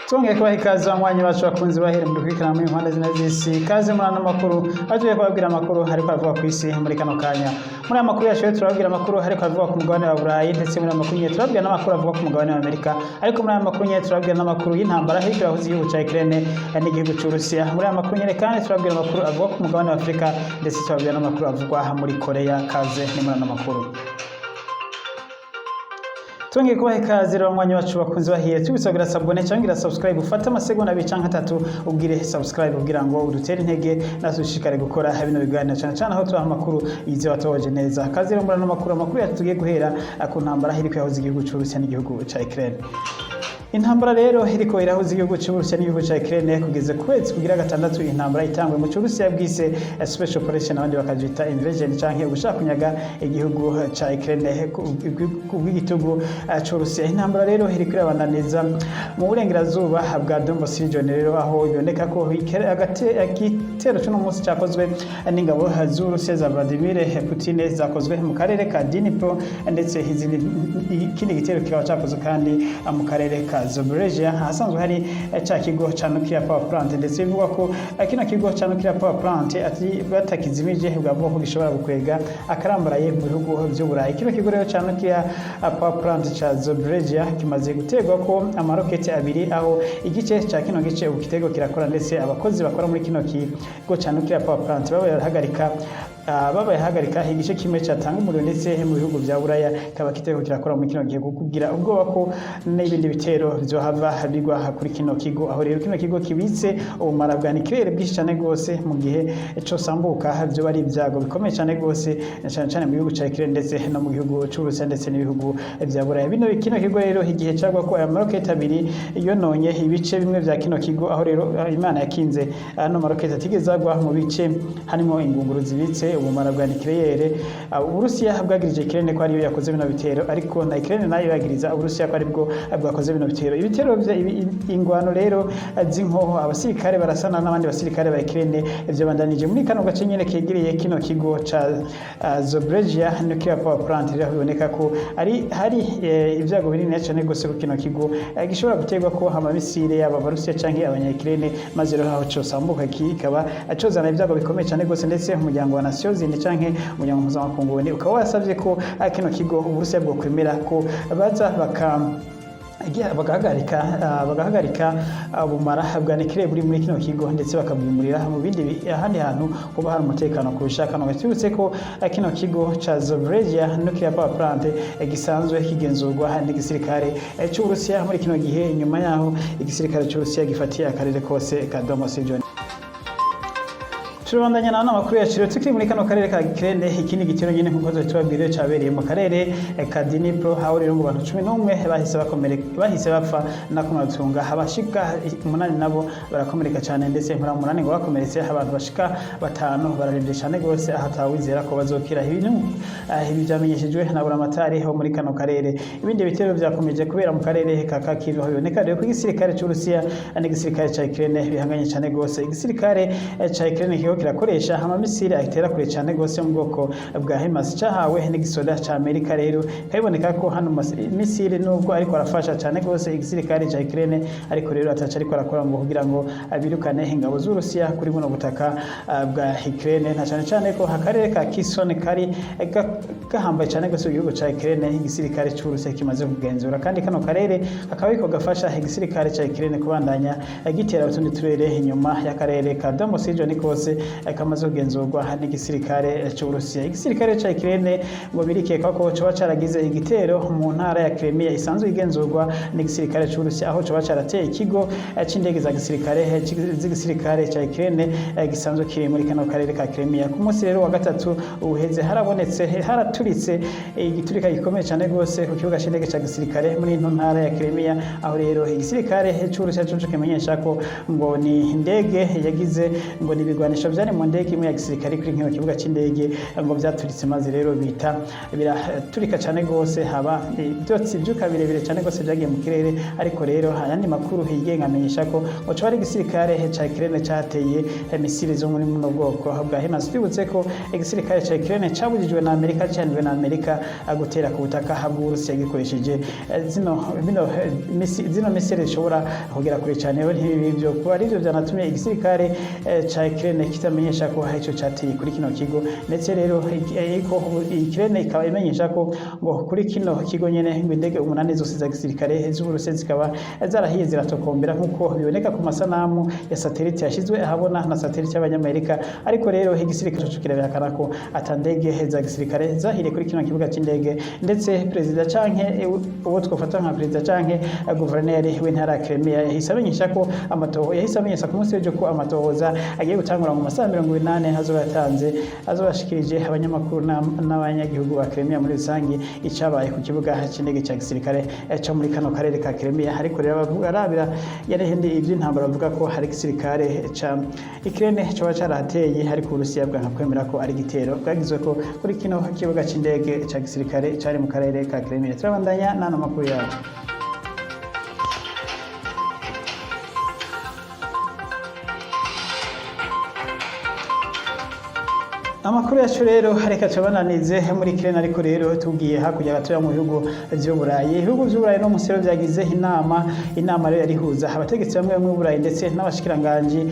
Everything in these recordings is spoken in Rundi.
Twongeye kubaha ikaze, banywanyi bacu, bakunzi bahere muri kurikirana muri impande zine z'isi. Ikaze muri ano makuru, aho tugiye kubabwira amakuru ariko avuga ku isi muri kano kanya. Muri aya makuru yacu rero turababwira amakuru ariko avuga ku mugabane wa Burayi, ndetse muri aya makuru nyine turababwira n'amakuru avuga ku mugabane wa Amerika. Ariko muri aya makuru nyine turababwira n'amakuru y'intambara hirya yahuze igihugu ca Ukraine n'igihugu c'Uburusiya. Muri aya makuru nyine kandi turababwira amakuru avuga ku mugabane wa Afurika, ndetse turababwira n'amakuru avugwa muri Korea. Kaze ni muri ano makuru. Twongeye kubaha ikaze rero, banywanyi bacu, bakunzi bahiye. Tubisabira s'abonner cyangwa gira subscribe, ufate amasegonda 2 canke 3 ubwire subscribe kugira ngo udutere intege natwe dushishikare gukora bino biganiro, cyane cyane aho tubaha amakuru yizewe, atohoje neza. Kaze rero muri ano makuru. Amakuru yacu tugiye guhera ku ntambara iriko yahuza igihugu c'Uburusiya n'igihugu ca Ukraine. Intambara rero iriko irahuza igihugu c'Uburusiya n'igihugu ca Ukraine kugeza ku kwezi kugira gatandatu intambara itangwe mu c'Uburusiya bwise special operation, abandi bakajita invasion canke ugushaka kunyaga igihugu ca Ukraine kubw'igitugu c'Uburusiya. Intambara rero iriko irabandaniza mu burengerazuba bwa Donbas region rero, aho biboneka ko igitero c'uno munsi cakozwe n'ingabo z'Uburusiya za Vladimir Putin, zakozwe mu karere ka Dnipro, ndetse ikindi gitero kikaba cakozwe kandi mu karere ka Zaporizhia, ahasanzwe hari ca kigo ca nuclear power plant. Ndetse bivugwa ko kino kigo ca nuclear power plant ati batakizimije bwavuga ko gishobora gukwega akarambaraye mu bihugu vy'Uburayi. Kino kigo rero ca nuclear power plant ca Zaporizhia kimaze guterwa ko amaroketi abiri, aho igice ca kino gice ubu kitego kirakora, ndetse abakozi bakora muri kino kigo ca nuclear power plant babaye barahagarika, babaye hagarika igice kimwe cyatanga umuriro, ndetse mu bihugu vya Buraya kaba kitego kirakora muri kino gihe kugira ubwoba ko n'ibindi bitero vyohava bigwa kuri kino kigo. Aho rero kino kigo kibitse ubumara bwa nucléaire bwinshi cyane gose, mu gihe cosambuka vyo ari ibyago bikomeye cyane gose, cyane cyane mu gihugu ca Ukraine ndetse no mu gihugu c'Uburusiya ndetse n'ibihugu vya Buraya. Bino kino kigo rero, igihe cagwa ko aya maroketi abiri yononye ibice bimwe vya kino kigo, aho rero Imana yakinze ano maroketi atigeze agwa mu bice harimo ingunguru zibitse ubumara bwa nucléaire. Uburusiya bwagirije Ukraine ko ariyo yakoze bino bitero, ariko na Ukraine nayo yagiriza Uburusiya ko aribwo bwakoze bino bitero. Ibitero ingwano rero z'inkoho, abasirikare barasana n'abandi basirikare ba Ukraine, ivyo bandanije muri kano gace nyene kegereye kino kigo ca Zaporizhia nuclear power plant. Rero biboneka ko ari hari ibyago binini cyane gose ko kino kigo gishobora guterwa ko amamisire, yaba Abarusiya canke abanya-Ukraine, maze rero aho cosambuka kikaba cozana ibyago bikomeye cyane gose. Ndetse umuryango wa Nations Unies canke umuryango mpuzamakungu ukaba wasavye ko kino kigo Uburusiya bwokwemera ko baza bagahagarika ubumara bwa nucléaire buri muri kino kigo, ndetse bakabwimurira mu bindi ahandi hantu kuba hari umutekano kurusha kano. Turutse ko kino kigo ca Zaporizhia nuclear power plant gisanzwe kigenzurwa n'igisirikare c'Uburusiya muri kino gihe, inyuma yaho igisirikare c'Uburusiya gifatiye akarere kose ka Donbas region. Turabandanya na amakuru yacu rero tukiri muri kano karere ka Ukraine. Ikindi gitero nyine nkuko tubabwiriye cabereye mu karere ka Dnipro, aho rero ngo abantu 11 bahise bakomereka, bahise bapfa nakumatunga, abashika 8 nabo barakomereka cyane, ndetse muri 8 ngo bakomeretse, abantu bashika batanu bararembye cyane gose, aho atawizera ko bazokira. Ibintu ibi byamenyeshejwe na buramatari ho muri kano karere. Ibindi bitero byakomeje kubera mu karere ka Kharkiv, aho biboneka rero ko igisirikare c'Uburusiya n'igisirikare ca Ukraine bihanganye cyane gose. Igisirikare ca Ukraine kiriko kirakoresha amamisiri atera kure cyane gose mu bwoko bwa HIMARS cahawe n'igisoda ca Amerika. Rero kabiboneka ko hano misile, nubwo ariko arafasha cyane gose igisirikare ca Ukraine, ariko rero ataca ariko arakora ngo kugira ngo abirukane ingabo z'Uburusiya kuri buno butaka bwa Ukraine, na cyane cyane ko akarere ka Kherson kari gahambaye cyane gose igihugu ca Ukraine, igisirikare c'Uburusiya kimaze kugenzura. Kandi kano karere kakaba ariko gafasha igisirikare ca Ukraine kubandanya gitera utundi turere inyuma y'akarere ka Donbas region kose kamaze kugenzurwa n'igisirikare c'Uburusiya. Igisirikare ca Ukraine ngo birikeka ko coba caragize igitero mu ntara ya Crimea isanzwe igenzurwa n'igisirikare c'Uburusiya, aho coba carateye ikigo c'indege za gisirikare z'igisirikare ca Ukraine gisanzwe kiri muri kano karere ka Crimea. Ku munsi rero wa gatatu uheze harabonetse, haraturitse igiturika gikomeye cyane gose ku kibuga c'indege ca gisirikare muri ino ntara ya Crimea, aho rero igisirikare c'Uburusiya coco kimenyesha ko ngo ni indege yagize ngo ni ibigwanisho. vyari mu ndege imwe ya gisirikare kuri kino kibuga c'indege ngo vyaturitse, maze rero bita biraturika cane gose, haba ivyotsi ivyuka birebire cane gose vyagiye mu kirere. Ariko rero ayandi makuru yigenga amenyesha ko ngo coba ari igisirikare ca Ukraine cateye misile zo muri buno bwoko bwa HIMARS. Twibutse ko igisirikare ca Ukraine cabujijwe na Amerika, canijwe na Amerika gutera ku butaka bw'Uburusiya gikoresheje zino misile zishobora kugera kure cyane. Rero ntibibi byo kuba arivyo vyanatumye igisirikare ca Ukraine kitamenyesha ko ico cateye kuri kino kigo. Ndetse rero ariko Ukraine ikaba imenyesha ko ngo kuri kino kigo nyene ngo indege 8 zose za gisirikare z'Uburusiya zikaba zarahiye ziratokombera, nk'uko biboneka ku masanamu ya satellite yashizwe ahabona na satellite y'Abanyamerika. Ariko rero igisirikare co kirabihakana ko ata ndege za gisirikare zahiriye kuri kino kibuga c'indege. Ndetse perezida canke uwo twofata nka perezida canke guverineri w'intara ya Crimea yahise amenyesha ko amatoho yahise amenyesha ku munsi w'ejo ko amatohoza agiye gutangura mu masaha 80, azoba yatanze, azoba yashikirije abanyamakuru n'abanyagihugu ba Crimea muri rusange icabaye ku kibuga c'indege ca gisirikare co muri kano karere ka Crimea. Ariko rero abavuga arabira yarehende ivy'intambara bavuga ko hari igisirikare ca Ukraine coba carahateye, ariko Uburusiya bwanka kwemera ko ari igitero bwagizwe ko kuri kino kibuga c'indege ca gisirikare cari mu karere ka Crimea. Turabandanya n'ano makuru yacu. Amakuru yacu rero reka tubananize muri Ukraine, ariko rero tugiye hakurya gatoya mu bihugu vy'Uburayi. Ibihugu vy'Uburayi no munsi rero vyagize inama. Inama rero yarihuza abategetsi bamwe bamwe b'Uburayi ndetse n'abashikiranganji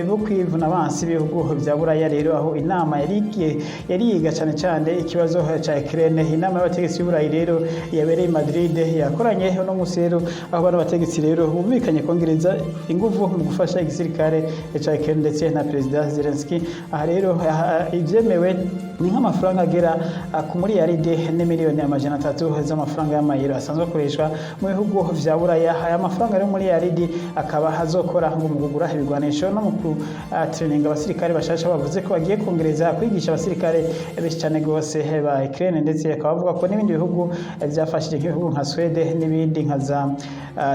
bo kwivuna abansi b'ibihugu vya Buraya. Rero aho inama yari yiga cane cane ikibazo ca Ukraine. Inama y'abategetsi b'Uburayi rero yabereye i Madrid yakoranye no munsi rero, aho bano bategetsi rero bumvikanye kongereza inguvu mu gufasha igisirikare ca Ukraine ndetse na Perezida Zelensky. Aha rero ivyemewe ni nk'amafaranga agera ku miliyaride n'imiliyoni 300 z'amafaranga y'amayero asanzwe akoreshwa mu bihugu vya Buraya. Aya mafaranga rero miliyaridi akaba azokora ngo mu kugura ibigwanisho no mu kutraininga abasirikare bashasha. Bavuze ko bagiye kongereza kwigisha abasirikare benshi cane gose ba Ukraine, ndetse akaba avuga ko n'ibindi bihugu vyafashije, nk'ibihugu nka Swede n'ibindi nka za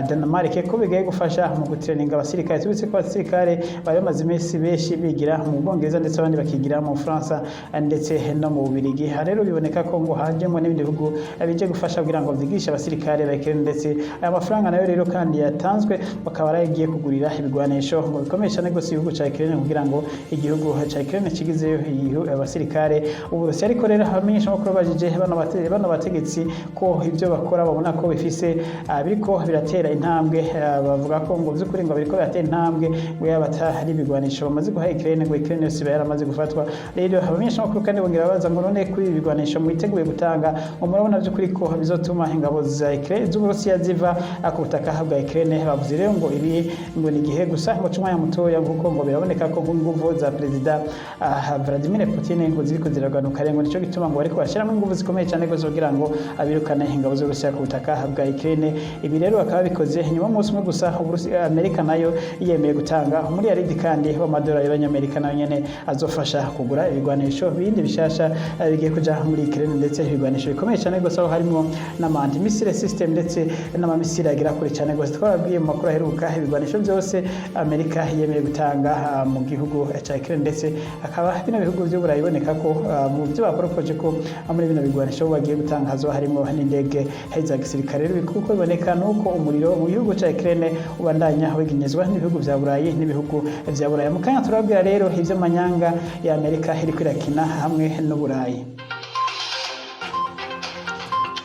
Denmark, ko bigiye gufasha mu gutraininga abasirikare. Tubitse ko abasirikare bari bamaze iminsi benshi bigira mu Bwongereza, ndetse abandi bakigira mu Bufaransa ndetse no mu Bubiligi. Aha rero biboneka ko ngo hajemo n'ibindi bihugu bije gufasha kugira ngo vyigishe abasirikare ba Ukraine. Ndetse aya mafaranga nayo rero kandi yatanzwe bakaba yaragiye kugurira ibigwanisho ngo bikomeye cyane gose igihugu ca Ukraine, kugira ngo igihugu ca Ukraine kigizeyo abasirikare Uburusiya. Ariko rero abamenyesha makuru bajije bano bategetsi ko ibyo bakora babona ko bifise biriko biratera intambwe, bavuga ko ngo by'ukuri ngo biriko biratera intambwe, ngo yaba atari ibigwanisho bamaze guha Ukraine, ngo Ukraine yose iba yaramaze gufatwa. Rero abamenyesha makuru kandi bongera babaza ngo none kuri ibi bigwanisho mwiteguye gutanga, ngo murabona by'ukuri ko bizotuma ingabo za Ukraine z'Uburusiya ziva ku butaka bwa Ukraine? Bavuze rero ngo ibi ngo ni igihe gusa ngo c'umwanya mutoya, kuko ngo biraboneka ko inguvu za Perezida Vladimir Putin ngo ziriko ziraganuka. Rero ngo nico gituma ngo bariko bashyiramo inguvu zikomeye cyane gose kugira ngo abirukane ingabo z'Uburusiya ku butaka bwa Ukraine. Ibi rero bakaba bikoze nyuma y'umunsi umwe gusa Amerika nayo yemeye gutanga umuriyaridi kandi w'amadolari y'Abanyamerika, nayo nyene azofasha kugura ibigwanisho bindi bishasha bigiye kuja muri Ukraine, ndetse ibigwanisho bikomeye cyane gose, aho harimo n'ama anti-missile system ndetse n'amamisile agera kure cyane gose. Twababwiye mu makuru aheruka ibigwanisho byose Amerika yemeye gutanga mu gihugu ca Ukraine, ndetse akaba bino bihugu vy'Uburayi biboneka ko mu byo baporopoje ko muri bino bigwanisho bagiye gutanga hazoba harimo n'indege za gisirikare. Rero kuko biboneka nuko umuriro mu gihugu ca Ukraine ubandanya wiginyizwa n'ibihugu vya Burayi n'ibihugu vya Burayi. Mu kanya turababwira rero ivy'amanyanga ya Amerika iriko irakina hamwe n'Uburayi.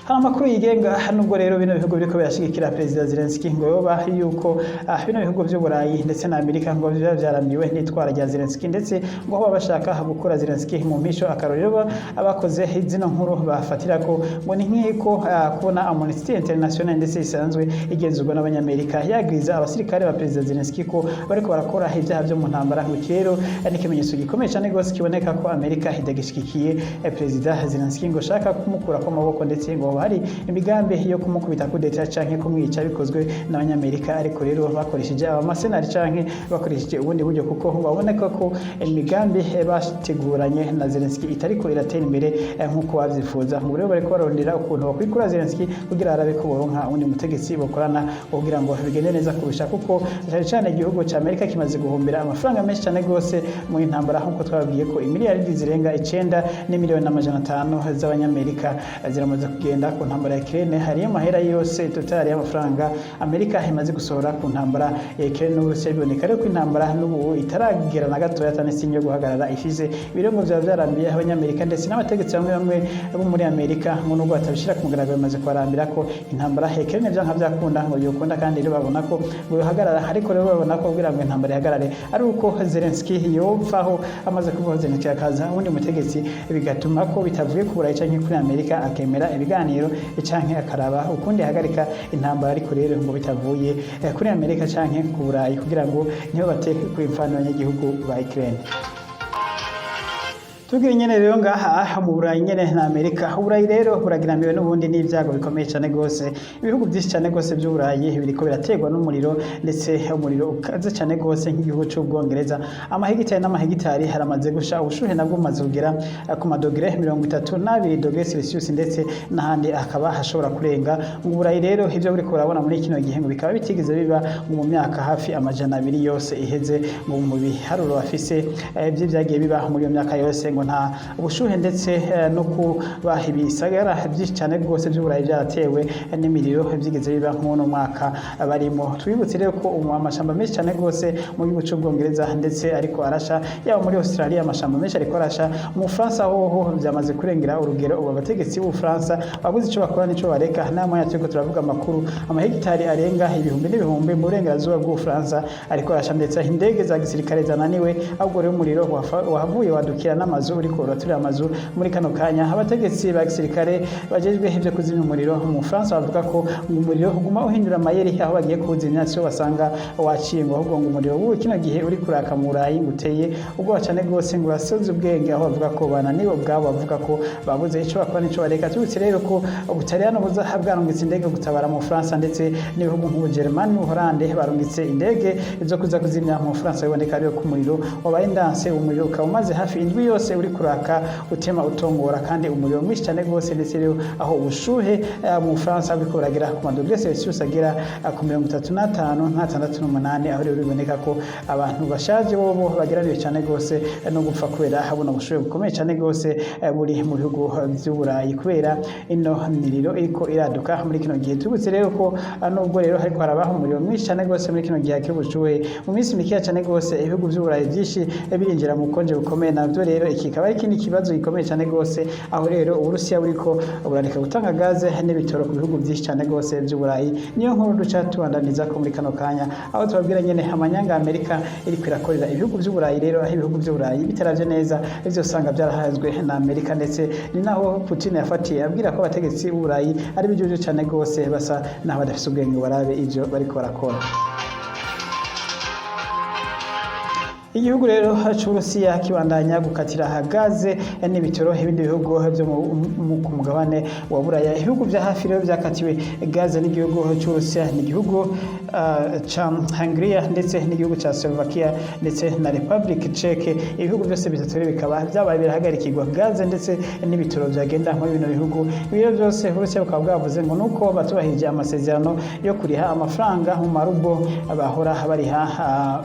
Hari amakuru yigenga, nubwo rero bino bihugu biriko birashigikira Perezida Zelensky, ngo yoba yuko bino bihugu vy'Uburayi ndetse na Amerika ngo biba vyaramiwe n'itwara rya Zelensky, ndetse ngo aho baba bashaka gukura Zelensky mu mpisho. Akarorero abakoze zino nkuru bafatira ko ngo ni nk'iko kubona Amnesty International, ndetse isanzwe igenzurwa n'Abanyamerika, yagiriza abasirikare ba Perezida Zelensky ko bariko barakora ibyaha vyo mu ntambara. Ngo iki rero ni ikimenyetso gikomeye cyane rwose kiboneka ko Amerika idagishigikiye Perezida Zelensky, ngo shaka kumukurako amaboko, ndetse ngo hari imigambi yo kumukubita kudeta canke kumwica bikozwe n'Abanyamerika, ariko rero bakoresheje abamasenari canke bakoresheje ubundi buryo, kuko baboneka ko imigambi bateguranye na Zelensky itariko iratera imbere nk'uko bavyifuza. Ngo rero bariko barondera ukuntu bakwikura Zelensky kugira arabe ko boronka uwundi mutegetsi bakorana kugira ngo bigende neza kurusha, kuko cyane cyane igihugu ca Amerika kimaze guhombera amafaranga menshi cyane gose mu intambara, nk'uko twababwiye ko imiliyaridi zirenga 9 n'imiliyoni 500 z'Abanyamerika ziramaze kugenda ku ntambara ya Ukraine. Hariyo amahera yose total y'amafaranga Amerika imaze gusohora ku ntambara ya Ukraine n'Uburusiya. Biboneka rero ko intambara n'ubu itaragera na gatoya, atane sinyo guhagarara ifise. Ibirego vyaba vyarambiye Abanyamerika, ndetse n'abategetsi bamwe bamwe bo muri Amerika, ngo nubwo batabishira ku mugaragaro, bimaze kubarambira ko intambara ya Ukraine vyanka vyakunda ngo yokunda, kandi rero babona ko ngo yohagarara. Ariko rero babona ko kugira ngo intambara ihagarare ari uko Zelensky yopfaho. Amaze kuvaho Zelensky, akaza uwundi mutegetsi, bigatuma ko bitavuye ku Burayi canke kuri Amerika, akemera ibiganiro canke akaraba ukundi ahagarika intambara, ariko rero ngo bitavuye kuri Amerika canke ku Burayi, kugira ngo niho bate ku imfano abanyagihugu ba Ukraine. Tubwire nyene rero ngaha mu Burayi nyene na Amerika. Uburayi rero burageramiwe n'ubundi n'ibyago bikomeye cyane gose. Ibihugu byinshi cyane gose by'Uburayi biriko biraterwa n'umuriro, ndetse umuriro ukaze cyane gose. Nk'igihugu c'Ubwongereza, amahegitari n'amahegitari haramaze gusha. Ubushuhe nabwo bumaze kugera ku madogere 32 degrés Celsius, ndetse n'ahandi akaba hashobora kurenga. Mu Burayi rero ivyo buriko burabona muri kino gihe ngo bikaba bitigeze biba mu myaka hafi 200 yose iheze. Ngo mu biharuro bafise vy'ivyagiye biba muri iyo myaka yose, ngo nta ubushuhe ndetse no kuba ibisagara byinshi cyane rwose by'Uburayi byaratewe n'imiriro byigeze biba nk'uno mwaka barimo. Twibutse rero ko amashamba menshi cyane rwose mu gihugu cy'Ubwongereza ndetse ariko arasha, yaba muri Australia amashamba menshi ariko arasha, mu Bufaransa hoho byamaze kurengera urugero. Ubu abategetsi b'Ubufaransa babuze icyo bakora n'icyo bareka. Nta mwanya turiko turavuga amakuru, amahegitari arenga ibihumbi n'ibihumbi mu burengerazuba bw'Ubufaransa ariko arasha, ndetse indege za gisirikare zananiwe. Ahubwo rero umuriro wahavuye wadukira n'amazu, uriko uraturira amazu muri kano kanya. Abategetsi ba gisirikare bajejwe ivyo kuzimya umuriro mu Bufaransa bavuga ko ngo umuriro uguma uhindura amayeri, aho bagiye kuwuzimya siho basanga waciye. Ngo ahubwo ngo umuriro w'ubu kino gihe uri kuraka mu Burayi ngo uteye ubwoba cyane rwose, ngo urasoza ubwenge, aho bavuga ko bananiwe ubwabo, bavuga ko babuze ico bakora n'ico bareka. Tubutse rero ko Ubutaliyano buza bwarungitse indege gutabara mu Bufaransa, ndetse n'ibihugu nk'Ubujerumani n'Ubuholande barungitse indege zo kuza kuzimya mu Bufaransa. Biboneka rero ko umuriro wabaye ndanse. Umuriro ukaba umaze hafi indwi yose uri kuraka, utema utongora, kandi umuriro mwinshi cyane rwose. Ndetse rero aho ubushuhe mu Bufaransa buriko buragera ku madogere Celsius agera ku 35 na 68, aho rero biboneka ko abantu bashaje bobo bageraniwe cyane rwose no gupfa kubera habona ubushuhe bukomeye cyane rwose buri mu bihugu vy'Uburayi, kubera ino miriro iriko iraduka muri kino gihe. Tubutse rero ko nubwo rero hariko harabaho umuriro mwinshi cyane rwose muri kino gihe hakiri ubushuhe, mu minsi mikeya cyane rwose ibihugu vy'Uburayi byinshi birinjira mu bukonje bukomeye. Navyo rero iki kikaba ari ikindi kibazo gikomeye cyane rwose, aho rero Uburusiya buriko burareka gutanga gaze n'ibitoro ku bihugu byinshi cyane rwose by'Uburayi. Niyo nkuru duca tubandaniza ko muri kano kanya, aho tubabwira nyene amanyanga Amerika iriko irakorera ibihugu by'Uburayi. Rero aho ibihugu by'Uburayi bitaravye neza, ivyo usanga byarahanzwe na Amerika, ndetse ni naho Putin yafatiye abwira ko abategetsi b'Uburayi ari bijuju cyane rwose, basa naho badafise ubwenge, barabe ivyo bariko barakora. Igihugu rero c'Uburusiya kibandanya gukatira gaze n'ibitoro ibindi bihugu vyo ku mugabane wa Buraya. Ibihugu vya hafi rero vyakatiwe gaze n'igihugu c'Uburusiya ni igihugu ca Hungria, ndetse n'igihugu ca Slovakia, ndetse na Republic Czech. Ibihugu byose bitatu rero bikaba vyabaye birahagarikirwa gaze ndetse n'ibitoro vyagenda muri bino bihugu. Ibiro byose Uburusiya bukaba bwavuze ngo nuko batubahirije amasezerano yo kuriha amafaranga mu marubo bahora bariha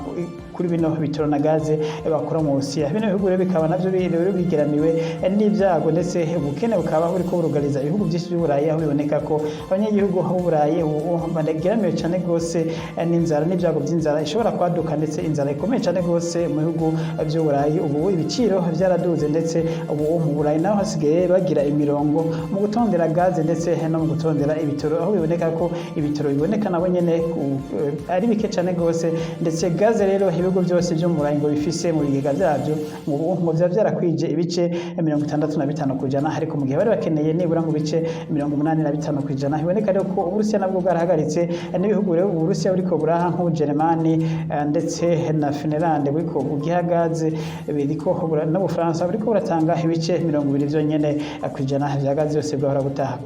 kuri bino bitoro na gaze bakora mu Burusiya. Bino bihugu rero bikaba navyo rero bigeramiwe n'ibyago, ndetse ubukene bukaba buriko burugariza ibihugu byinshi by'Uburayi, aho biboneka ko abanyagihugu b'Uburayi ubu bageramiwe cyane rwose n'inzara n'ibyago by'inzara ishobora kwaduka, ndetse inzara ikomeye cyane rwose mu bihugu by'Uburayi. Ubu ibiciro byaraduze, ndetse ubu mu Burayi naho hasigaye bagira imirongo mu gutondera gaze ndetse no mu gutondera ibitoro, aho biboneka ko ibitoro biboneka nabo nyene ari bike cyane rwose, ndetse gaze rero ibihugu Ibihugu byose byo mu Burayi ngo bifise mu bigega byabyo ngo byaba byarakwije ibice 65%, ariko mu gihe bari bakeneye nibura ngo bice 85%. Biboneka rero ko Uburusiya nabwo bwarahagaritse n'ibihugu rero Uburusiya buriko buraha nk'Ubujeremani ndetse na Finland buriko bugihagaze biriko n'Ubufaransa buriko buratanga ibice 20 vyonyene kw'ijana vya gaze yose bwahora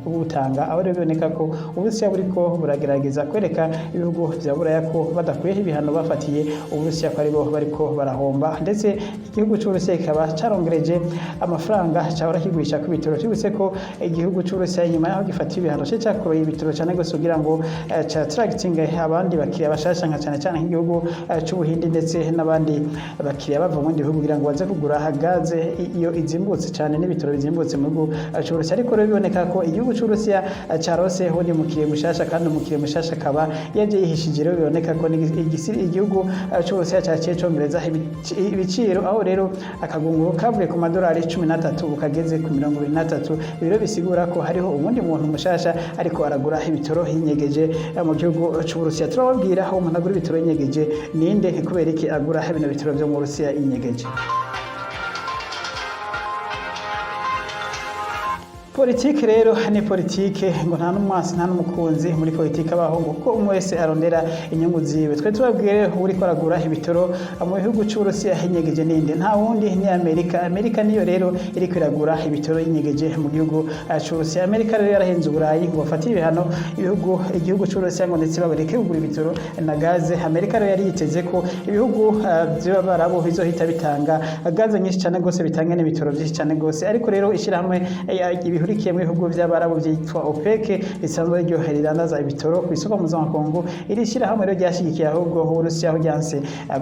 butanga. Aho rero biboneka ko Uburusiya buriko buragerageza kwereka ibihugu vya Buraya ko badakuyeho ibihano bafatiye Uburusiya ko aribo bariko barahomba. Ndetse igihugu c'Uburusiya kikaba carongereje amafaranga cahora kigurisha ku bitoro. Tubibutse ko igihugu c'Uburusiya inyuma yaho gifatiye ibihano ce cakoroye ibitoro cane gose kugira ngo ca attracting abandi bakiriya bashasha, nka cane cane nk'igihugu c'Ubuhindi ndetse n'abandi bakiriya bava mu bindi bihugu, kugira ngo baze kugura gaze iyo izimbutse cane n'ibitoro bizimbutse mu gihugu c'Uburusiya. Ariko rero biboneka ko igihugu c'Uburusiya carose uwundi mukiriya mushasha, kandi umukiriya mushasha akaba yaje yihishije. Rero biboneka ko igihugu c'Uburusiya caciye congereza ibiciro, aho rero akagunguru kavuye ku madolari 13 ubu kageze ku 23. Ibiro bisigura ko hariho uwundi muntu mushasha ariko aragura ibitoro yinyegeje mu gihugu c'Uburusiya. Turababwira aho umuntu agura ibitoro yinyegeje ninde, ni kubera iki agura bino bitoro vyo mu Burusiya yinyegeje. Politike rero ni politike, ngo nta n'umwasi nta n'umukunzi muri politike abaho, ngo kuko umwe wese arondera inyungu ziwe. Twe tubabwire, uriko aragura ibitoro mu bihugu c'Uburusiya yinyegeje ninde? Nta wundi, ni Amerika. Amerika niyo rero iriko iragura ibitoro yinyegeje mu gihugu c'Uburusiya. Amerika rero yarahenze Uburayi ngo bafatire ibihano ibihugu igihugu c'Uburusiya, ngo ndetse babareke kugura ibitoro na gaze. Amerika rero yari yiteze ko ibihugu vy'Abarabu bizohita bitanga gaze nyinshi cane gose, bitanga n'ibitoro vyinshi cane gose. Ariko rero ishirahamwe bihurikiye mu bihugu by'Abarabu byitwa OPEC, risanzwe ryo ridandaza ibitoro ku isoko mpuzamakungu, iri shyirahamwe rero ryashyigikiye ahubwo Uburusiya, aho ryanse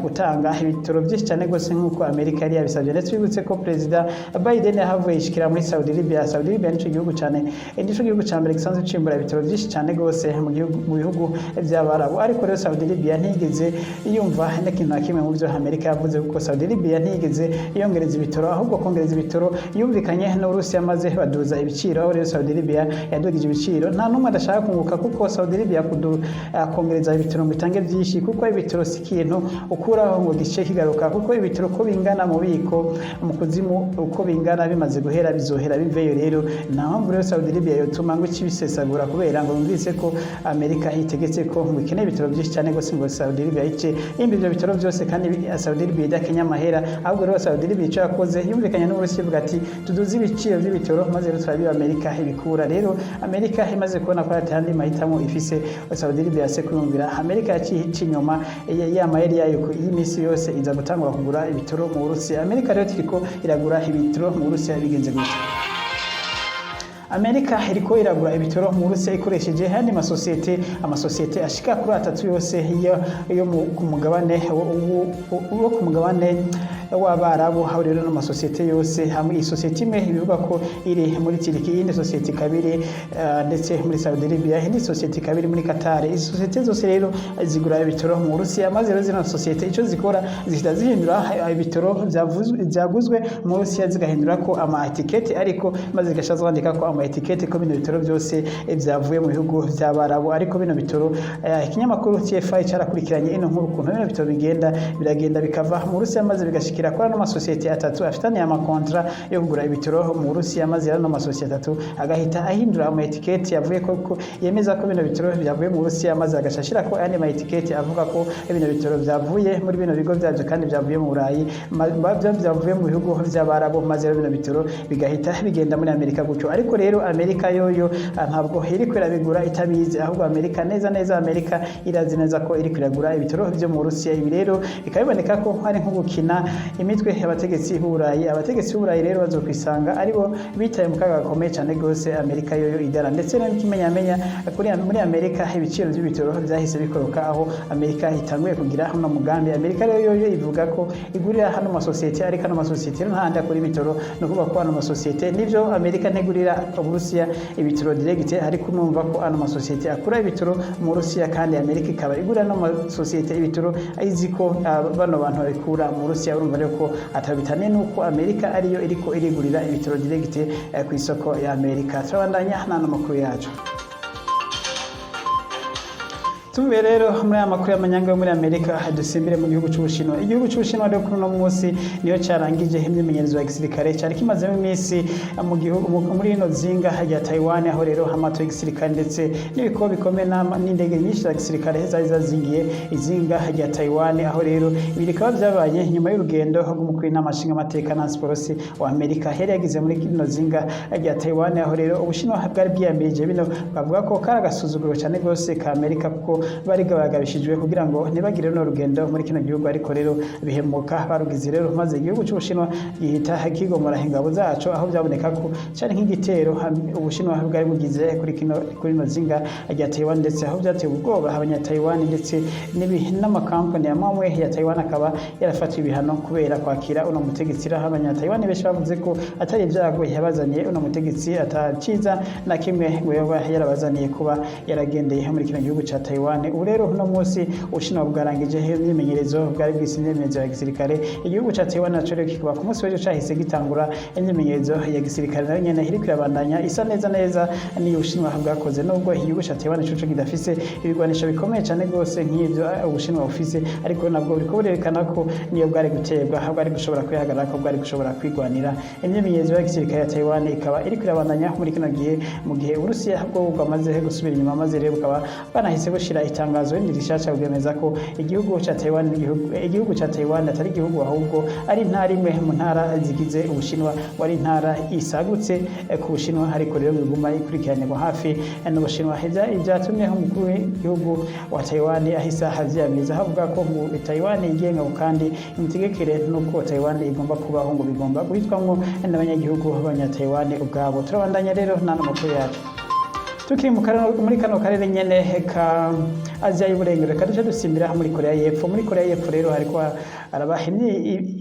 gutanga ibitoro byinshi cyane rwose nk'uko Amerika yari yabisabye. Ndetse bibutse ko Perezida Biden yahavuye yishikira muri Saudi Arabia. Saudi Arabia nico gihugu cyane, nico gihugu cya mbere gisanzwe cimbura ibitoro byinshi cyane rwose mu gihugu, mu bihugu by'Abarabu. Ariko rero Saudi Arabia ntiyigeze yumva n'ikintu na kimwe mu byo Amerika yavuze, kuko Saudi Arabia ntiyigeze yongereza ibitoro, ahubwo kongereza ibitoro yumvikanye n'Uburusiya maze baduza ibiciro. Aho rero Saudi Arabia yadugije ibiciro, nta n'umwe adashaka kunguka, kuko Saudi Arabia kongereza ibitoro ngo itange byinshi, kuko ibitoro si ikintu ukuraho ngo gice kigaruka, kuko ibitoro uko bingana mu bubiko mu kuzimu, uko bingana bimaze guhera bizohera biveyo. Rero nta mpamvu rero Saudi Arabia yotuma ngo ikibisesagura kubera ngo yumvise ko Amerika itegetse ko ngo ikeneye ibitoro byinshi cyane gose, ngo Saudi Arabia ice imba ibyo bitoro byose, kandi Saudi Arabia idakenya amahera. Ahubwo rero Saudi Arabia icyo yakoze, yumvikanye n'Uburusiya, ivuga ati: "Tuduze ibiciro by'ibitoro maze rero turabiba Amerika ibikura." Rero Amerika imaze kubona ko atandi mahitamo ifise, Saudi Arabia yase kwiyumvira Amerika, yaciye ica inyuma ya mayeri yayo y'imisi yose, iza gutangura kugura ibitoro mu Burusiya. Amerika rero iriko iragura ibitoro mu Burusiya bigenze gutya. Amerika iriko iragura ibitoro mu Burusiya ikoresheje ayandi masosiyete, amasosiyete ashika kuri atatu yose yo ku mugabane wo ku mugabane w'Abarabu. Aho rero n'amasosiyete yose hamwe, isosiyete imwe ibivuga ko iri muri Turiki, iyindi sosiyete ikaba iri ndetse muri Saudi Arabia, iyindi sosiyete ikaba iri muri Qatar. Izi sosiyete zose rero zigura ibitoro mu Burusiya, maze rero zino sosiyete icyo zikora, zihita zihindura ibitoro vyaguzwe mu Burusiya, zigahindura ko ama étiquette, ariko maze zigaca zandika ko ama étiquette ko bino bitoro byose vyavuye mu bihugu vy'Abarabu. Ariko bino bitoro, ikinyamakuru TFI carakurikiranye ino nkuru, ukuntu bino bitoro bigenda biragenda bikava mu Burusiya maze bigashikira kuri ano masosiyete atatu afitaniye amakontra yo kugura ibitoro mu Burusiya, maze ano masosiyete atatu agahita ahindura ama étiquette yavuye ko yemeza ko bino bitoro byavuye mu Burusiya, maze agaca ashira ko ayandi ma étiquette avuga ko bino bitoro byavuye muri bino bigo byabyo kandi byavuye mu Burayi, byavuye mu bihugu by'Abarabu, maze rero bino bitoro bigahita bigenda muri Amerika gutyo. Ariko rero Amerika yoyo ntabwo iriko irabigura itabizi, ahubwo Amerika neza neza, Amerika irazi neza ko iriko iragura ibitoro byo mu Burusiya. Ibi rero bikaba biboneka ko ari nko gukina imitwe y'abategetsi b'Uburayi. Abategetsi b'Uburayi rero bazokwisanga aribo bitaye mu kaga gakomeye cyane rwose, Amerika yoyo idara. Ndetse n'ikimenyamenya, kuri muri Amerika ibiciro by'ibitoro byahise bikoroka aho Amerika itanguye kugira uno mugambi. Amerika rero yoyo ivuga ko igurira hano masosiyete, ariko ano masosiyete rero ntahandi akora ibitoro. Ni ukuvuga ko ano masosiyete, nivyo Amerika ntigurira Uburusiya ibitoro direct, ariko numva ko ano masosiyete akura ibitoro mu Burusiya, kandi Amerika ikaba igurira ano masosiyete ibitoro izi ko bano bantu babikura mu Burusiya. Urumva rero ko atabitaniye nuko Amerika ariyo iriko irigurira ibitoro direct ku isoko ya Amerika. Turabandanya n'ano makuru yacu. Tuvuye rero muri aya makuru y'amanyanga yo muri Amerika, dusimbire mu gihugu c'Ubushinwa. Igihugu c'Ubushinwa rero kuri uno munsi niyo carangije imyimenyerezo ya gisirikare cari kimazemo iminsi mu gihugu muri rino zinga rya Taiwan, aho rero amato y'igisirikare ndetse n'ibikorwa bikomeye n'indege nyinshi za gisirikare zari zazingiye izinga rya Taiwan. Aho rero ibi bikaba vyabaye nyuma y'urugendo rw'umukuru w'inama nshingamateka Nancy Pelosi wa Amerika yari yagize muri rino zinga rya Taiwan, aho rero Ubushinwa bwari bwiyamirije bino, bavuga ko kari agasuzuguro cyane rwose ka Amerika, kuko bari bagabishijwe kugira ngo ntibagire runo rugendo muri kino gihugu. Ariko rero bihemuka barugize rero, maze igihugu c'Ubushinwa gihita kigomora ingabo zaco, aho byaboneka ko cyari nk'igitero Ubushinwa bwari bugize kuri rino zinga rya Taiwan, ndetse aho byateye ubwoba abanya-Taiwan, ndetse n'amakampani amwe ya Taiwan akaba yarafatiwe ibihano kubera kwakira uno mutegetsi. Aho abanya-Taiwan benshi bavuze ko atari ibyago yabazaniye uno mutegetsi, ataciza na kimwe ngo yoba yarabazaniye kuba yaragendeye muri kino gihugu ca Taiwan. Ubu rero uno munsi Ubushinwa bwarangije imyimenyerezo bwari bwise imyimenyerezo ya gisirikare. Igihugu ca Taiwan naco rero kikaba ku munsi w'ejo cahise gitangura imyimenyerezo ya gisirikare, nayo nyene iriko irabandanya isa neza neza n'iyo Ubushinwa bwakoze, nubwo igihugu ca Taiwan coco kidafise ibigwanisho bikomeye cane rwose nk'ivyo Ubushinwa bufise, ariko nabwo buriko burerekana ko niyo bwari guterwa bwari gushobora kwihagarara, ko bwari gushobora kwigwanira. Imyimenyerezo ya gisirikare ya Taiwan ikaba iriko irabandanya muri kino gihe, mu gihe Uburusiya bwo bwamaze gusubira inyuma, maze rero bukaba banahise bushira itangazo rindi rishasha bwemeza ko igihugu ca Taiwan atari igihugu, ahubwo ari intara imwe mu ntara zigize Ubushinwa, wari intara isagutse ku Bushinwa, ariko rero biguma ikurikiranirwa hafi n'Ubushinwa. Ivyatumye umukuru w'igihugu wa Taiwan ahise avyiyamiriza, avuga ko ngo Taiwan yigenga, kandi imitegekere n'uko Taiwan igomba kubaho ngo bigomba guhitwamwo n'abanyagihugu b'abanya-Taiwan ubwabo. Turabandanya rero n'ano makuru yacu tukiri muri kano karere nyene ka Aziya y'Uburengero. Reka duce dusimbira muri Korea y'Epfo. Muri Korea y'Epfo rero hariko haraba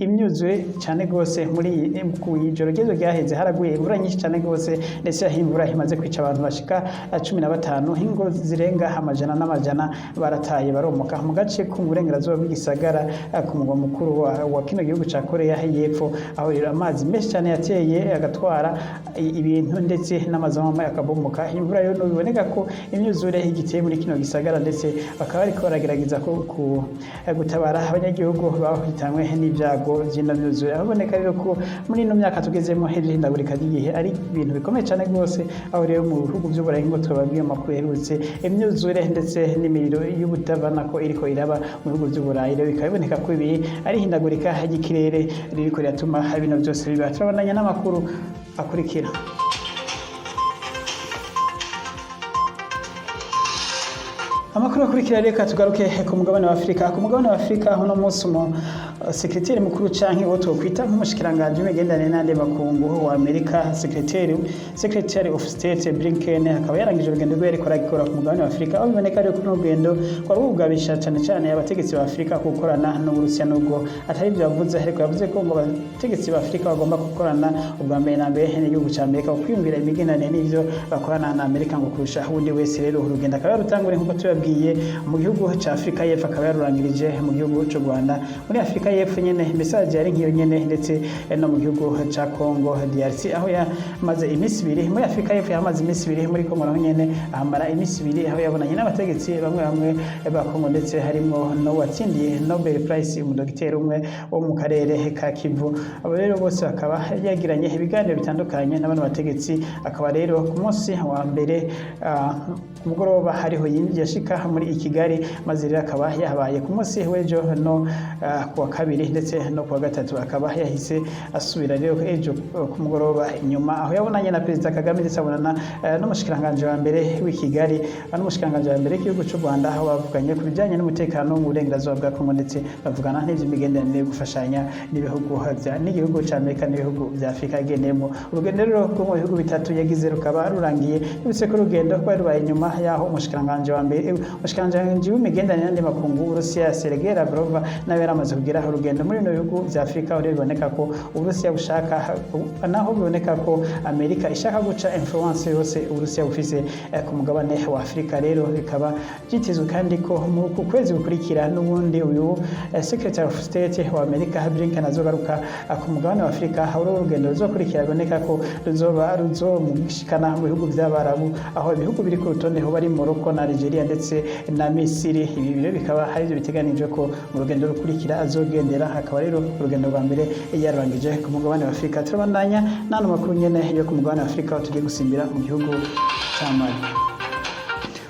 imyuzure cane gose. Muri ku ijoro ryejo ryaheze haraguye imvura nyinshi cane gose, ndetse aho imvura imaze kwica abantu bashika 15, ingo zirenga amajana n'amajana barataye baromoka mu gace ko mu burengerazuba bw'igisagara ku mugwa mukuru wa kino gihugu ca Korea y'Epfo, aho rero amazi menshi cane yateye agatwara ibintu ndetse n'amazu amwe akabomoka. Imvura rero biboneka ko imyuzure igiteye muri kino gisagara, ndetse bakaba bariko baragerageza gutabara abanyagihugu bahitanywe n'ibyago vy'ino myuzure. Aho biboneka rero ko muri ino myaka tugezemo ihindagurika ry'igihe ari ibintu bikomeye cane rwose, aho rero mu bihugu vy'Uburayi, ngo twababwiye amakuru yaherutse, imyuzure ndetse n'imiriro y'ubutavanako iriko iraba mu bihugu vy'Uburayi. Rero bikaba biboneka ko ibi ari ihindagurika ry'ikirere ririko riratuma bino vyose biba. Turabandanya n'amakuru akurikira. Amakuru akurikira, reka tugaruke ku mugabane wa Afurika. Ku mugabane wa Afurika uno munsi umu sekreteri mukuru canke uwo twokwita nk'umushikiranganji w'imigenderanire n'andi makungu wa Amerika, Secretary of State Blinken, akaba yarangije urugendo rwe yariko arakora ku mugabane wa Afurika, aho biboneka rero ko runo rugendo rwari rugabisha cane cane abategetsi ba Afurika gukorana n'Uburusiya, nubwo atari ivyo yavuze, ariko yavuze ko ngo abategetsi ba Afurika bagomba gukorana ubwa mbere na mbere n'igihugu ca Amerika, kwiyumvira imigenderanire n'ivyo bakorana na Amerika ngo kurusha uwundi wese. Rero urugendo akaba yarutanguriye, nk'uko tubabwiye, mu gihugu ca Afurika y'Epfo, akaba yarurangirije mu gihugu c'u Rwanda. Muri Afurika y'Epfo nyene message yari nk'iyo nyene, ndetse no mu gihugu ca Congo DRC aho yamaze iminsi 2. Muri Afurika y'Epfo yamaze iminsi 2, muri Congo naho nyene ahamara iminsi 2, aho yabonanye n'abategetsi bamwe bamwe ba Congo, ndetse harimwo n'uwatsindiye Nobel Prize, umudogiteri umwe wo mu karere ka Kivu. Abo rero bose bakaba yagiranye ibiganiro bitandukanye n'abano bategetsi. Akaba rero ku munsi wa mbere ku mugoroba hariho yashika muri i Kigali, maze rero akaba yahabaye ku munsi w'ejo no ku wa kabiri ndetse no ku wa gatatu. Akaba yahise asubira rero ejo ku mugoroba inyuma, aho yabonanye na Perezida Kagame, ndetse abonana n'umushikiranganji wa mbere w'i Kigali n'umushikiranganji wa mbere w'igihugu cy'u Rwanda, aho bavuganye ku bijyanye n'umutekano mu burengerazuba bwa Kongo, ndetse bavugana n'iby'imigenderanire yo gufashanya n'ibihugu n'igihugu cya Amerika n'ibihugu bya Afurika yagendeyemo. Urugendo rero rwo mu bihugu bitatu yagize rukaba rurangiye. Uretse ko urugendo rwari rubaye nyuma y'aho umushikiranganji wa mbere, umushikiranganji w'imigenderanire n'andi makungu w'Uburusiya, Sergei Lavrov, nawe yari amaze kugira urugendo muri bino bihugu bya Afurika, aho rero biboneka ko Uburusiya bushaka, naho biboneka ko Amerika ishaka guca influence yose Uburusiya bufise ku mugabane wa Afurika. Rero bikaba byitezwe kandi ko mu ku kwezi gukurikira n'ubundi uyu Secretary of State wa Amerika Blinken azogaruka ku mugabane wa Afurika, aho urugendo ruzokurikira biboneka ko ruzoba ruzomushikana mu bihugu by'Abarabu, aho ibihugu biri ku rutonde ho bari Morocco na Algeria ndetse ndetse na Misiri. Ibi rero bikaba hari ibyo biteganijwe ko mu rugendo rukurikira azogendera, hakaba rero urugendo rwa mbere yarurangije ku mugabane wa Afurika. Turabandanya n'ano makuru nyene yo ku mugabane wa Afurika, aho tugiye gusimbira mu gihugu ca Mali.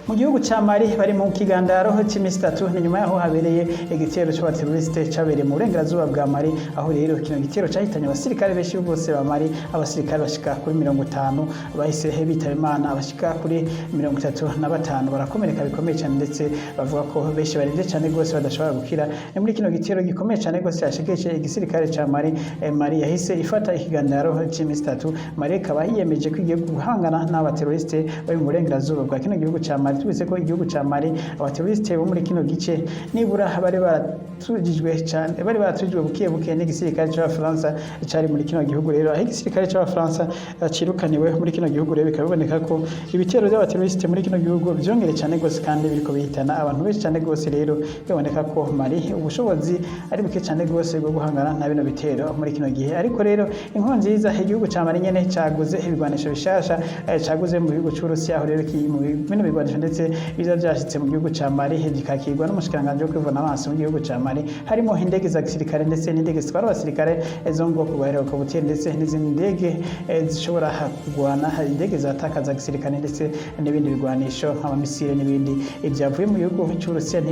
Mu gihugu ca Mali bari mu kigandaro c'imisi 3, ni nyuma yaho habereye igitero c'abateroriste cabereye mu burengerazuba bwa Mali, aho rero kino gitero cahitanye abasirikare benshi bose ba Mali. Abasirikare bashika kuri 50 bahise bitaba Imana, abashika kuri 35 barakomereka bikomeye cyane, ndetse bavuga ko benshi barembye cyane rwose badashobora gukira. Ni muri kino gitero gikomeye cyane rwose yashegeshe igisirikare ca Mali. Mali yahise ifata ikigandaro c'imisi 3. Mali ikaba yiyemeje ko igiye guhangana n'abateroriste bari mu burengerazuba bwa kino gihugu ca Mali. Tubize ko igihugu ca Mali, abateroriste bo muri kino gice nibura bari baratujijwe cyane, bari baratujijwe buke buke n'igisirikare c'Abafaransa cari muri kino gihugu. Rero aho igisirikare c'Abafaransa cirukaniwe muri kino gihugu rero, bikaba biboneka ko ibitero by'abateroriste muri kino gihugu vyongere cyane rwose kandi biriko bihitana abantu benshi cyane rwose. Rero biboneka ko Mali ubushobozi ari buke cyane rwose bwo guhangana na bino bitero muri kino gihe. Ariko rero inkuru nziza, igihugu ca Mali nyene caguze ibigwanisho bishasha, caguze mu gihugu c'Uburusiya, aho rero mu bino bigwanisho ndetse biza vyashitse mu gihugu ca Mali bikakirwa n'umushikiranganji wo kwivuna amaso mu gihugu ca Mali. Harimo indege za gisirikare ndetse n'indege zitwara abasirikare zo mu bwoko bwa hélicoptère, ndetse n'izindi ndege zishobora kugwana, indege zataka za gisirikare, ndetse n'ibindi bigwanisho nk'amamisire n'ibindi byavuye mu gihugu c'Uburusiya.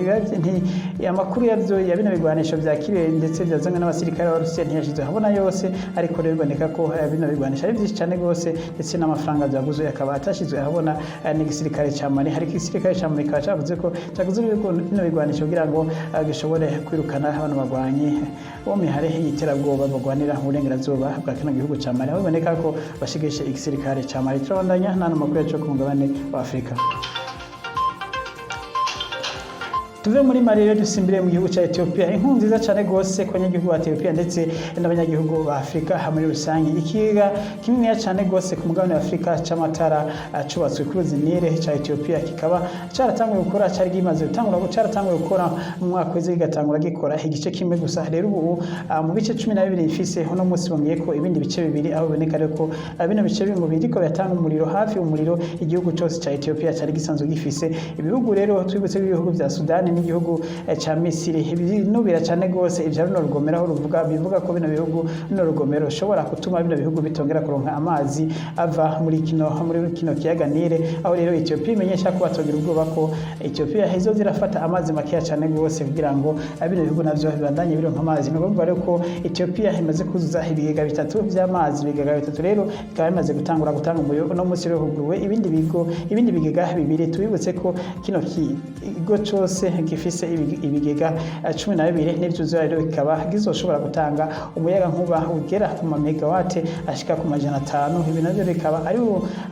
Amakuru yavyo ya bino bigwanisho vyakiriwe ndetse vyazanywe n'abasirikare b'Abarusiya ntiyashizwe ahabona yose, ariko rero biboneka ko bino bigwanisho ari byinshi cyane rwose, ndetse n'amafaranga vyaguzwe akaba atashizwe ahabona n'igisirikare ca Mali. Ariko igisirikare ca Mali kikaba cavuze ko caguze bino bigwanisho kugira ngo gishobore kwirukana bano bagwanyi bo mihare y'iterabwoba bagwanira mu burengerazuba bwa kino gihugu ca Mali, aho biboneka ko bashigishe igisirikare ca Mali. Turabandanya n'ano makuru yacu ku mugabane wa Afurika. Tuve muri Mali rero dusimbire mu gihugu cya Ethiopia. Inkuru nziza cyane rwose ku banyagihugu ba Ethiopia ndetse n'abanyagihugu ba Afurika muri rusange. Ikiyaga kininiya cyane rwose ku mugabane wa Afurika c'amatara cubatswe kuri ruzi Nile ca Ethiopia kikaba caratanguye gukora, cari gimaze gutangura, caratanguye gukora mu mwaka weze, kigatangura gikora igice kimwe gusa. Rero ubu mu bice 12 bifise, uno munsi bongeye ko ibindi bice bibiri, aho biboneka rero ko bino bice bimwe biriko biratanga umuriro, hafi umuriro igihugu cyose ca Ethiopia cari gisanzwe gifise. Ibihugu rero twibutse ko ibihugu vya Sudani n'igihugu ca Misiri binubira cyane rwose ivya runo rugomero, aho ruvuga bivuga ko bino bihugu, runo rugomero rushobora gutuma bino bihugu bitongera kuronka amazi ava muri kino kiyaga Nile, aho rero Ethiopia imenyesha ko batogira ubwoba, ko Ethiopia izo zirafata amazi makeya cyane rwose kugira ngo bino bihugu navyo bibandanye bironka amazi. Ni ukuvuga rero ko Ethiopia imaze kuzuza ibigega bitatu vy'amazi. Ibigega bitatu rero bikaba bimaze gutangura gutanga umuriro. Uno munsi rero huguruwe ibindi bigo, ibindi bigega bibiri. Tubibutse ko kino kigo cose gifise ibigega 12, n'ivyuzura rero bikaba gizoshobora gutanga umuyaga nkuba ugera ku ma megawate ashika ku 500. Ibi navyo bikaba ari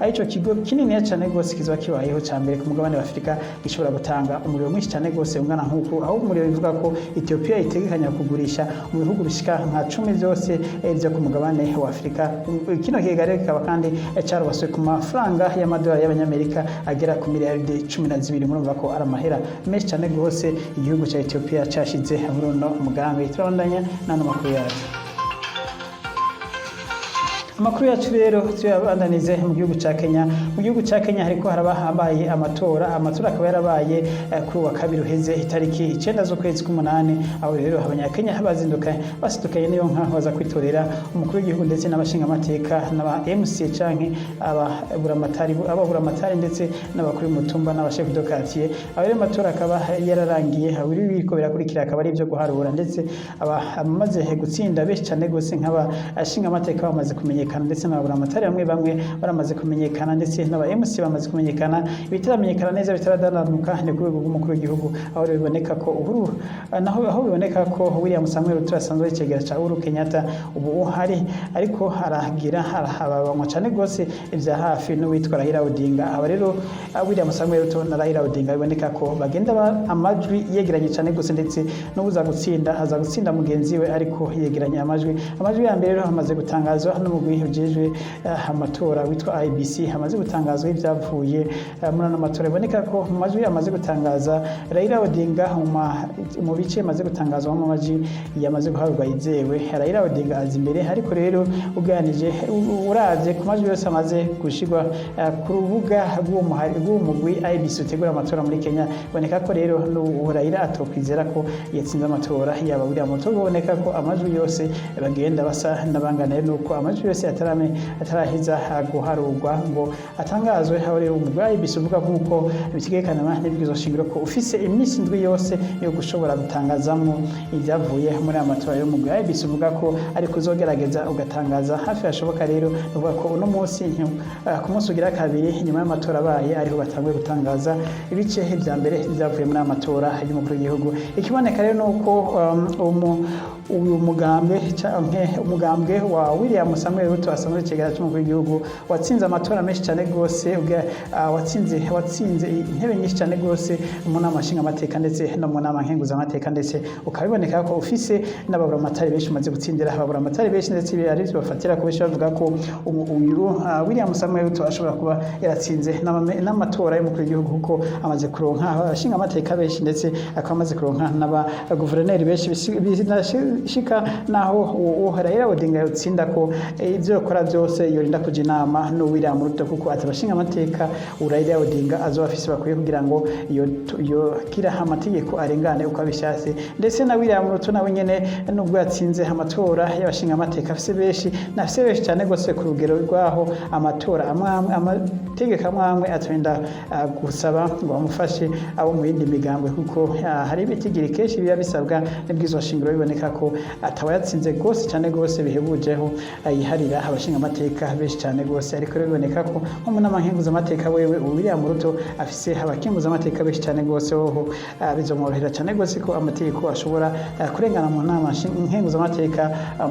arico kigo kininiya cyane rwose kizoba kibayeho ca mbere ku mugabane wa Afurika gishobora gutanga umuriro mwinshi cyane rwose ungana nk'uku, aho umuriro bivuga ko Ethiopia itegekanya kugurisha mu bihugu bishika nka 10 vyose vyo ku mugabane wa Afurika. Kino kigega rero kikaba kandi carubatswe ku mafaranga y'amadolari y'abanyamerika agera ku miliyaridi 12. Murumva ko ari amahera menshi cyane rwose igihugu ca Ethiopia cashize muri uno mugambi. Turabandanya n'ano makuru yacu. Amakuru yacu rero tuyabandanize mu gihugu ca Kenya. Mu gihugu ca Kenya hariko haraba habaye amatora. Amatora akaba yarabaye kuri wa kabiri uheze, itariki 9 z'ukwezi k'umunani, aho rero abanyakenya bazinduka basidukanye n'iyo nka baza kwitorera umukuru w'igihugu ndetse n'abashingamateka n'aba MCA canke ababuramatari ndetse n'abakuru b'umutumba n'abashefu de quartier. Aho rero amatora akaba yararangiye, aho biriko birakurikira akaba ari ibyo guharura, ndetse abamaze gutsinda benshi cyane gose nk'abashingamateka bamaze kumenyekana, ndetse n'ababuramatari bamwe bamwe baramaze kumenyekana, ndetse n'aba MC bamaze kumenyekana. Ibitaramenyekana neza, bitaradananuka, ni ku rwego rw'umukuru w'igihugu, aho rero biboneka ko Uhuru, naho aho biboneka ko William Samuel Ruto asanzwe ari ca Uhuru Kenyatta ubu uhari, ariko aragira arahababanywa cyane gose ivya hafi n'uwitwa Raila Odinga. Aba rero William Samuel Ruto na Raila Odinga biboneka ko bagenda amajwi yegeranye cyane gose, ndetse n'ubuza gutsinda aza gutsinda mugenzi we ariko yegeranye amajwi. Amajwi ya mbere rero amaze gutangazwa n'umugwi mugwi ujejwe amatora witwa IEBC hamaze gutangazwa ibyavuye muri ano matora. Biboneka ko mu majwi amaze gutangaza, Raila Odinga mu bice amaze gutangazwa mu majwi yamaze guhabwa yizewe, Raila Odinga aza imbere. Ariko rero uganije uravye ku majwi yose amaze gushirwa ku rubuga rw'uwo mugwi IEBC utegura amatora muri Kenya, biboneka ko rero Raila atokwizera ko yatsinze amatora yaba William Ruto. Biboneka ko amajwi yose bagenda basa n'abangana, nuko amajwi yose atarame ataraheza guharurwa ngo atangazwe. Aho rero umugwi IEBC uvuga nk'uko bitegekana n'ibwirizwa shingiro ko ufise iminsi 7 yose yo gushobora gutangazamwo ibyavuye muri aya matora. Y'umugwi IEBC uvuga ko ariko uzogerageza ugatangaza hafi hashoboka. Rero uvuga ko uno munsi, ku munsi ugira kabiri nyuma y'amatora abaye, ariho batanguye gutangaza ibice vya mbere byavuye muri aya matora y'umukuru w'igihugu. Ikiboneka rero ni uko uyu mugambwe canke umugambwe wa William Samuel Ruto, asanzwe icegera c'umukuru w'igihugu, watsinze amatora menshi cyane rwose, watsinze intebe nyinshi cyane rwose mu nama nshingamateka ndetse no mu nama nkenguzamateka, ndetse ukabiboneka ko ufise n'ababuramatari benshi, umaze gutsindira ababuramatari benshi, ndetse ibi ari byo bafatira ko benshi bavuga ko uyu William Samuel Ruto ashobora kuba yaratsinze n'amatora y'umukuru w'igihugu, kuko amaze kuronka abashingamateka benshi, ndetse akaba amaze kuronka n'abaguverineri benshi. Binashika naho uwo Raila Odinga yotsinda, ko ivyo yakora byose yorinda kuja inama n'uwo William Ruto, kuko ati abashingamateka Raila Odinga azoba afise bakwiye kugira ngo yogira amategeko arengane uko abishatse. Ndetse na William Ruto nawe nyene, nubwo yatsinze amatora y'abashingamateka afise benshi, nafise benshi cyane rwose ku rugero rwaho amatora amwe amwe, amategeko amwe amwe atorinda gusaba ngo bamufashe abo mu yindi migambwe, kuko hari ibitigiri kenshi biba bisabwa n'ibwirizwa shingiro. Biboneka ko ataba yatsinze rwose cyane rwose bihebujeho yiharira abashingamateka benshi cyane rwose. Ariko rero biboneka ko nko mu nama nkenguzamateka, wewe William Ruto afise abakenguzamateka benshi cyane rwose, hoho bizomworohera cyane rwose ko amategeko ashobora kurengana mu nama nkenguzamateka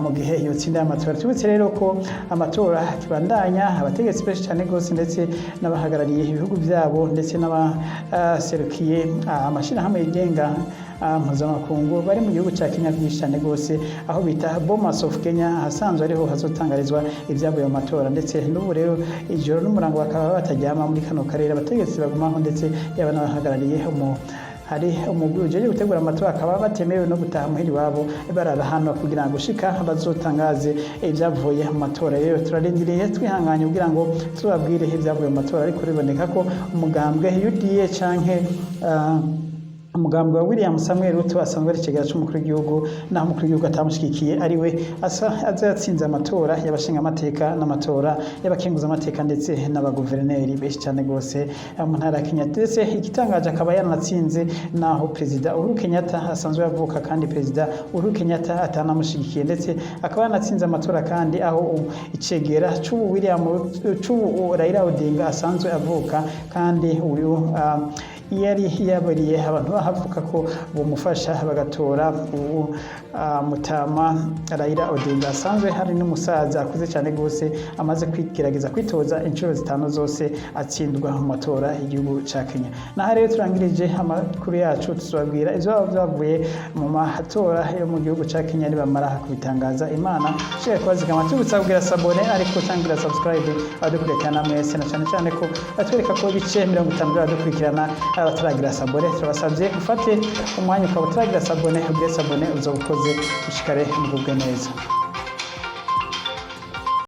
mu gihe yotsinda amatora. Tubutse rero ko amatora kibandanya, abategetsi benshi cyane rwose, ndetse n'abahagarariye ibihugu byabo, ndetse n'abaserukiye amashirahamwe yigenga mpuzamakungu bari mu gihugu cya Kenya byinshi cyane rwose, aho bita Bomas of Kenya, ahasanzwe ariho hazotangarizwa ibyavuye mu matora. Ndetse n'ubu rero ijoro n'umurango bakaba bataryama muri kano karere, abategetsi bagumaho, ndetse yaba n'abahagarariye hari umugwi ujejwe gutegura amatora, akaba batemerewe no gutaha muhira iwabo, barara hano kugira ngo ushika bazotangaze ibyavuye mu matora. Rero turarindiriye twihanganye kugira ngo tubabwire ibyavuye mu matora. Ariko biboneka ko umugambwe UDA canke umugambi wa William Samuel Ruto, asanzwe ari icegera c'umukuru w'igihugu, naho umukuru w'igihugu atamushigikiye, ari we asa aza yatsinze amatora y'abashingamateka n'amatora y'abakenguzamateka, ndetse n'abaguverineri benshi cyane rwose mu ntara ya Kenya. Ndetse igitangaje akaba yaranatsinze naho Perezida Uhuru Kenyatta asanzwe avuka, kandi Perezida Uhuru Kenyatta atanamushigikiye. Ndetse akaba yaranatsinze amatora kandi aho icegera c'ubu William c'ubu Raila Odinga asanzwe avuka, kandi uyu yari yabariye abantu bahavuka ko bumufasha bagatora ubu mutama Raila Odinga, asanzwe hari n'umusaza akuze cyane rwose, amaze kwigerageza kwitoza inshuro zitanu zose atsindwa mu matora y'igihugu ca Kenya. Naho rero turangirije amakuru yacu, tuzababwira ivyo byavuye mu matora yo mu gihugu ca Kenya nibamara kubitangaza. Imana ishobora kubazigama. Tubutsa kugira s'abonner, ariko utangira subscribe abadukurikirana mwese, na cyane cyane ko batwereka ko ibice 50 by'abadukurikirana ari abataragira s'abonner. Turabasabye ufate umwanya ukaba utaragira s'abonner, ugire s'abonner, uzoba ukoze. Ushikare mugubwe neza.